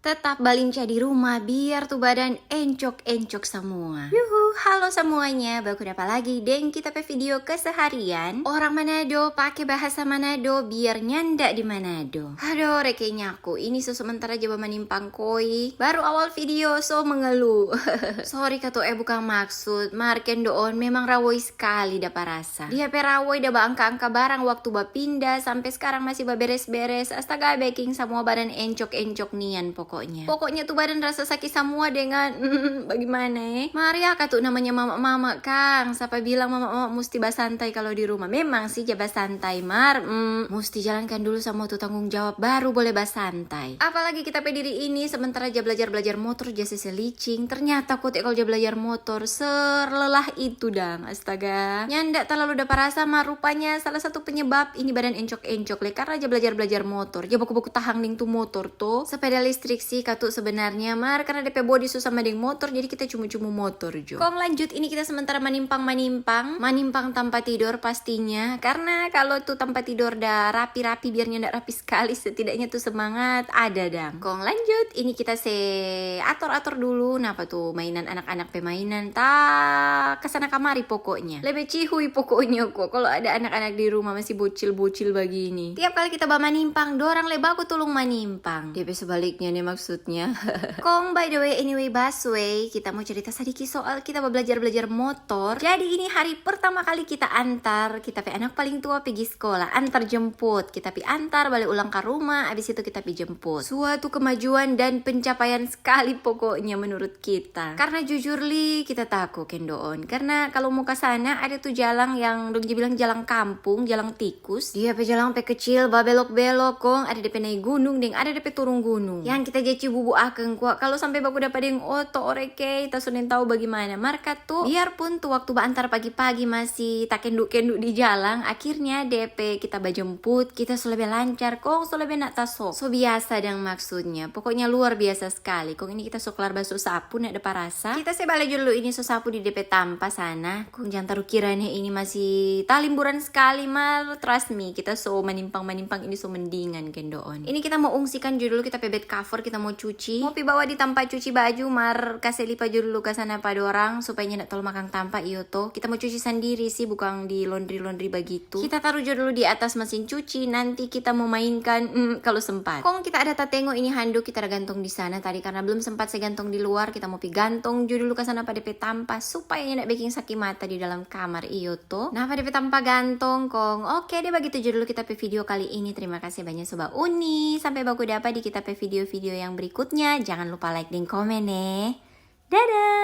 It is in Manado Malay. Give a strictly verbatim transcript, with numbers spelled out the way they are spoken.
Tetap balincah di rumah biar tu badan encok-encok samua. Yuhu, halo samuanya, baku dapa lagi deng kita pe video keseharian. Orang Manado pake bahasa Manado biar nyanda di Manado. Aduh, reke nyaku, ini so sementara ja bamanimpang koi. Baru awal video so mengeluh. Sorry katu, eh, bukang maksud. Mar kendoon memang rawoi skali dapa rasa. Dia pe rawoi da baangka-angka barang waktu bapinda, sampe skarang masi baberes-beres. Astaga, beking samua badan encok-encok nian pokoknya. Pokoknya tu badan rasa saki samua dengan, mm, bagimana, eh? Mar ya katu namanya mama-mama, kang. Sapa bilang mama-mama musti basantai kalo di rumah? Memang sih ja basantai, mar, mm, musti jalankan dulu samua tu tanggung jawab, baru boleh basantai. Apalagi kita pe diri ini sementara ja blajar-blajar motor, ja sese licing. Ternyata kote kalo ja blajar motor, serlelah itu dang. Astaga. Nyanda talalu dapa rasa, mar rupanya salah satu penyebab ini badan encok-encok le, karena ja blajar-blajar motor, ja baku-baku tahang deng tu motor to. Sepeda listrik sih katu sebenarnya, mar karena depe bodi so sama deng motor, jadi kita cumu-cumu motor jo. Kong lanjut, ini kita sementara manimpang-manimpang, manimpang tampa tidor pastinya, karena kalo tu tampa tidor da rapi-rapi, biar nyanda rapi skali, setidaknya tu semangat ada dang. Kong lanjut, ini kita se ator-ator dulu, napa tu mainan anak-anak pe mainan, ta kasana kamari pokoknya. Lebe cihui pokoknya ko, kalo ada anak-anak di rumah masih bocil-bocil bagini. Tiap kali kita bamanimpang, dorang le baku tulung manimpang. Dia pe sebaliknya ne maksudnya. Kong by the way, anyway, busway, kita mo cerita sadiki soal kita bablajar-blajar motor. Jadi ini hari pertama kali kita antar kita pe anak paling tua pigi skola, antar jemput. Kita pi antar, bale ulang ka rumah, abis itu kita pi jemput. Suatu kemajuan dan pencapaian skali pokoknya menurut kita. Karna jujur li, kita tako kendoon. Karna kalo mo kasana ada tu jalang yang dong ja bilang jalang kampung, jalang tikus. Dia pe jalang pe kecil, babelok-belok, kong ada depe nai gunung deng ada depe turung gunung. Yang kita ja cibubu akang kwa, kalo sampe baku dapa deng oto, oreke, ta so nintau bagimana. Mar katu, biarpun tu waktu baantar pagi-pagi masi takendu-kendu di jalang, akhirnya depe kita bajemput, kita so lebe lancar, kong so lebe nak taso. So biasa dang maksudnya, pokoknya luar biasa skali. Kong ini kita so klar baso sapu, nak dapa rasa. Kita se bale jo dulu ini so sapu di depe tampa sana. Kong jang taru kira ne ini masi talimburan skali, mar trust me, kita so manimpang-manimpang ini so mendingan kendoon. Ini kita mo ungsikan jo dulu kita pe bed cover, kita mo cuci. Mo pi bawa di tampa cuci baju, mar kase lipa jo dulu ka sana pa dorang supaya nyanda talalu makang tampa, iyo to. Kita mo cuci sandiri sih, bukang di laundry-laundry bagitu. Kita taru jo dulu di atas mesin cuci, nanti kita mo mainkan, mm, kalo sempat. Kong kita ada tatengo ini handuk kita ada gantong di sana tadi, karna belum sempat se gantong di luar, kita mo pi gantong jo dulu ka sana pa depe tampa supaya nyanda beking saki mata di dalam kamar, iyo to. Nah, pa depe tampa gantong kong. Oke deh, bagitu jo dulu kita pe video kali ini. Terima kasih banya so bauni. Sampe baku dapa di kita pe video-video yang berikutnya. Jangan lupa like deng komen eh. Dadah!